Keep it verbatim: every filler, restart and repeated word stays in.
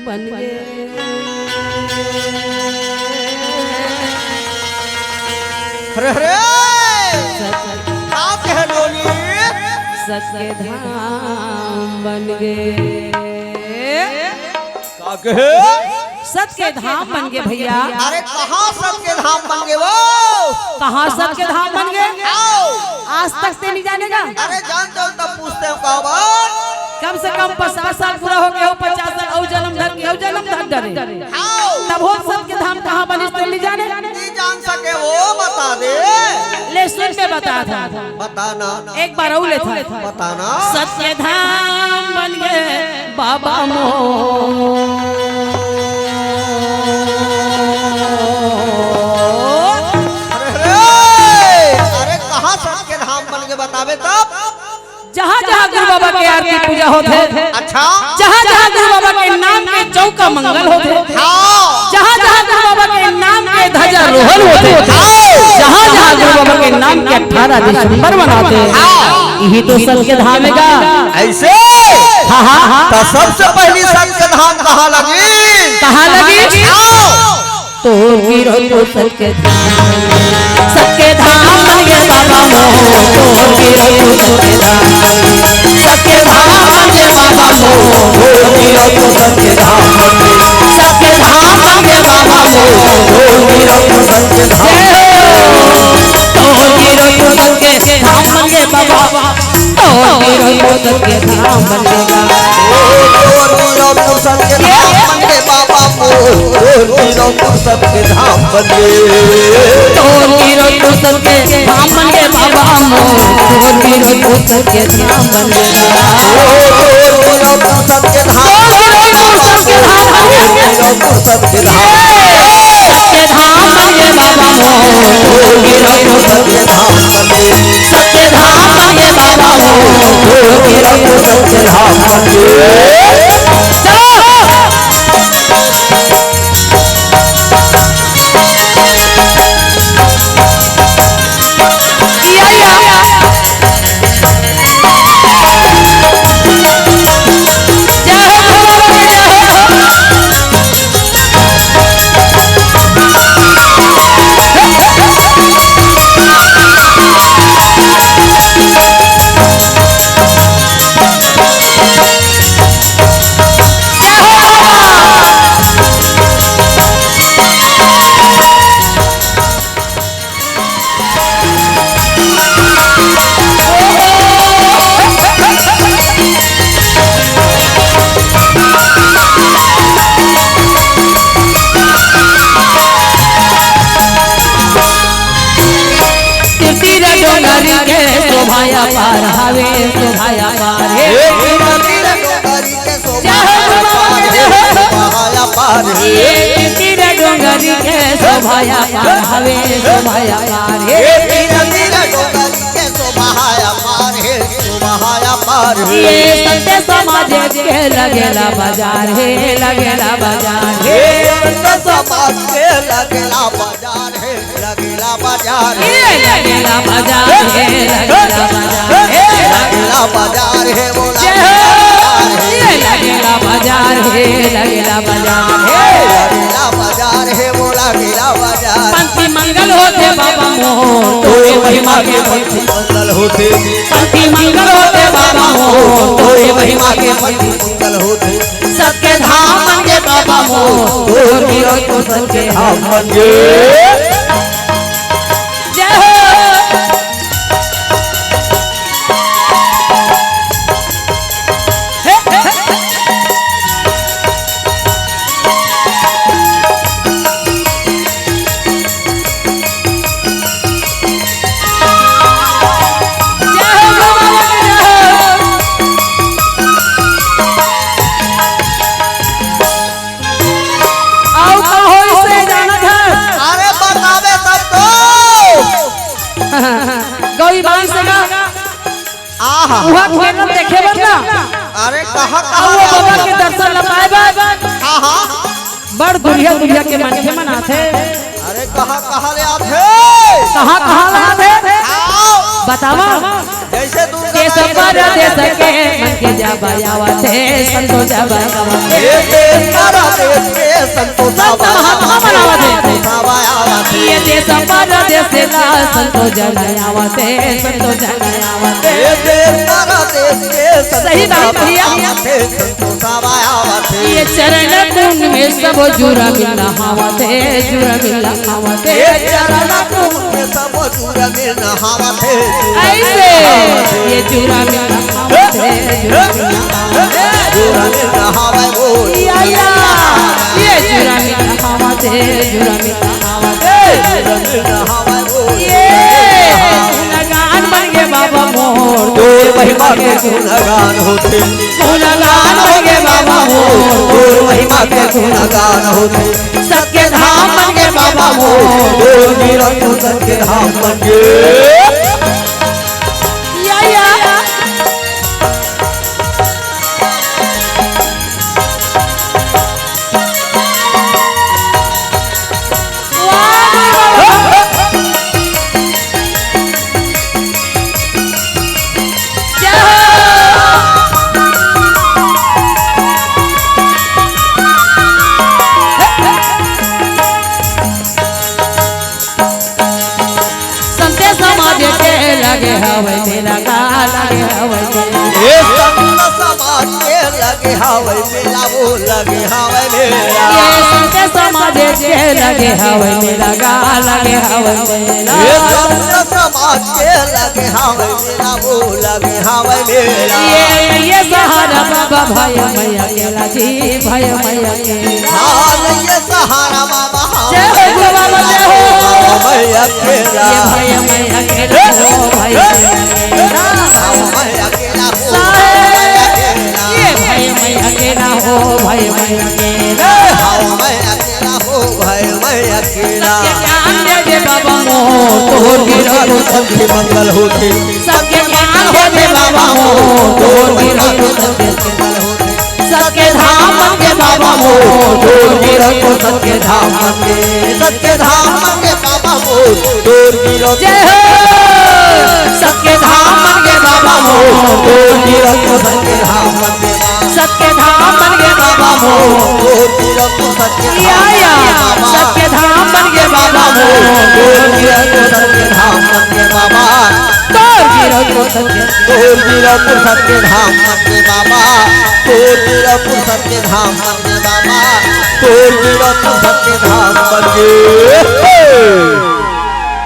बन गे। अरे, अरे! का कहे डोली? सत के धाम बन गे। का कहे? सत के धाम बन गे भैया। अरे, कहाँ सत के धाम बन गे वो? कहाँ सत के धाम बन गे? आओ। आज तक ते नहीं जाने का? अरे, जान जाओ तब पूछते हो का बात? कम से कम पचास साल पूरा हो गया हो, पचास साल अउ जन्म धर के, अउ जन्म धर डरे। आओ। तब हो सत के धाम कहाँ बनिस ते नहीं जाने? नहीं जान सके वो, बता दे। ले सुन, मैं बता था। बता ना। एक बार अउ ले था। बता ना। सत के धाम बन गे बाबा मोर। अरे, अरे, अरे, कहाँ सत के धाम बन गे बताबे तब? जहाँ जहाँ गुरु बाबा के आरती पूजा होथे, अच्छा। जहाँ जहाँ गुरु बाबा के नाम के चौका मंगल होथे, हाँ। जहाँ जहाँ गुरु बाबा के नाम के ध्वजारोहण होथे, हाँ। जहाँ जहाँ गुरु बाबा के नाम के अठारह दिसंबर मनाथे, हाँ। इही तो सत के धाम हे गा। ऐसे? हाँ, हाँ, हाँ। तो सबसे पहली सत के धाम कहाँ लगी? कहाँ लगी? आओ। तोर गिरो तो सत के धाम, सत के धाम बन गे बाबा मोर, तोर गिरो तो सत के धाम, सत के धाम बन गे बाबा मोर, तोर गिरो तो सत के धाम बन गे, सत के धाम बन गे बाबा मोर, तोर गिरो तो सत के धाम, जय हो। तोर गिरो तो सत के धाम बन गे बाबा, तोर गिरो तो सत के धाम बन गे बाबा। ओ, तोर गिरो तो सत के धाम बन गे बाबा मोर, तोर गिरो तो सत के धाम बन गे। तोर गिरो तो सत के धाम बन गे बाबा मोर, तोर गिरो तो सत के धाम बन गे। ओ, तोर गिरो तो सत के धाम बन गे बाबा मोर, तोर गिरो तो सत के धाम बन गे। सत के धाम बन गे बाबा मोर, तोर गिरो तो सत के धाम बन गे। सत के धाम बन गे बाबा मोर, तोर गिरो तो सत के धाम बन गे। चलो। या, या। जय हो, जय हो। तीर डोंगरी के शोभा अपार हवे, शोभा अपार हे। हे तीर तीर डोंगरी के शोभा जय हो, अपार हे, जय हो। शोभा अपार हे। हे तीर डोंगरी के शोभा अपार हवे, शोभा अपार हे। हे तीर तीर डोंगरी के शोभा अपार हे, शोभा अपार हे। ये संत समाज के लगेला बाजार हे, लगेला बाजार हे। हे संत समाज के लगेला बाजार हे। लगेला बाजार हे, लगेला बाजार हे, लगेला बाजार हे, लगेला बाजार हे, वो जय हो। लगेला बाजार हे, लगेला बाजार हे। लगेला बाजार हे, वो लगेला बाजार। पंथी मंगल होथे बाबा मोर, तोरे महिमा के पंथी मंगल होथे। पंथी मंगल होथे बाबा मोर, तोरे महिमा के पंथी मंगल होथे। सत के धाम बन गे बाबा मोर, तोर गिरो तो सत के धाम बन गे। जय हो। हे, हे, हे। जय हो बाबा, जय हो। अउ का होइस हे जानत हस? अरे बताबे तब तो। गौरी बांध से का? आहा। उहाँ खेलत देखे बर ना। अरे कहाँ, अउ कहाँ वो ले बाबा आथे? के दर्शन ल पाए बर। हाँ, हाँ। बड़ दुरिहा दुरिहा के मनखे मन आथे। अरे कहाँ, कहाँ ले आथे? कहाँ, कहाँ ले आथे? आओ। बतावा। जैसे दूर देश का परदेश के मन के जा जब आवत हे संतो जब आवत हे। ये देश परदेश के संतो सब जब महात्मा आवत हे। मनावत हे। संतो सब आवत हे। ये देश परदेश ला संतो जब आवत हे, संतो जब आवत हे। ये देश परदेश के संतो सही बात सब भैया। आवत हे, संतो सब आवत हे। ये चरण कुंड में सब जुरा मिल नहावत हे, जुरा मिल नहावत हे। ये चरण कुंड में सब जुरा मिल नहावत हे। ऐसे ये जुरा मिल नहावत हे, जुरा मिल नहावत हे। जुरा मिल नहावत हे। या, या। ये जुरा मिल नहावत हे, जुरा मिल नहावत हे। जुरा मिल नहावत हे। ये गुणगान बन गे बाबा मोर। तोर महिमा के गुणगान होथे। गुणगान बन गे बाबा मोर। तोर महिमा के गुणगान होथे। सत के धाम बन गे बाबा मोर। तोर गिरत सत के धाम बन गे। या, या। संते समाज के लगे हवय मेला, का लगे हवय मेला। ये संत समाज के लगे हवय मेला, वो लगे हवय मेला। ये संते समाज के लगे हवय मेला, का लगे हवय मेला। ये संत समाज के लगे हवय मेला, वो लगे हवय मेला। ये, ये सहारा बाबा भाई मैया केला जी, भाई मैया केला। हाँ, ये सहारा बाबा। जय हो गुरु बाबा, जय हो। मैं अकेला। ये भाई मैं अकेला, हो भाई मैं अकेला। मैं अकेला, हो भाई मैं अकेला। ये भाई मैं अकेला, हो भाई मैं अकेला। हाँ, मैं अकेला, हो भाई मैं अकेला। सत्य ज्ञान दे दे बाबा मोर, तोर गिरत संधि मंगल होथे। सत्य ज्ञान हो दे बाबा मोर, तोर गिरत संधि मंगल होथे। सत के धाम बन गे बाबा मोर, तोर गिरत सत के धाम बन गे। सत के धाम बन गे बाबा मोर, तोर गिरत जय हो। सत के धाम बन गे बाबा मोर, तोर गिरत सत के धाम बन गे। सत के धाम बन गे बाबा मोर, तोर गिरत सत के या, धाम या। बन गे बाबा। सत के धाम बन गे बाबा मोर, तोर गिरत सत के धाम बन गे बाबा। तोर गिरत सत के तोर गिरत सत के धाम बन गे बाबा, तोर गिरत सत के धाम बन गे बाबा, तोर गिरत सत के धाम बन गे।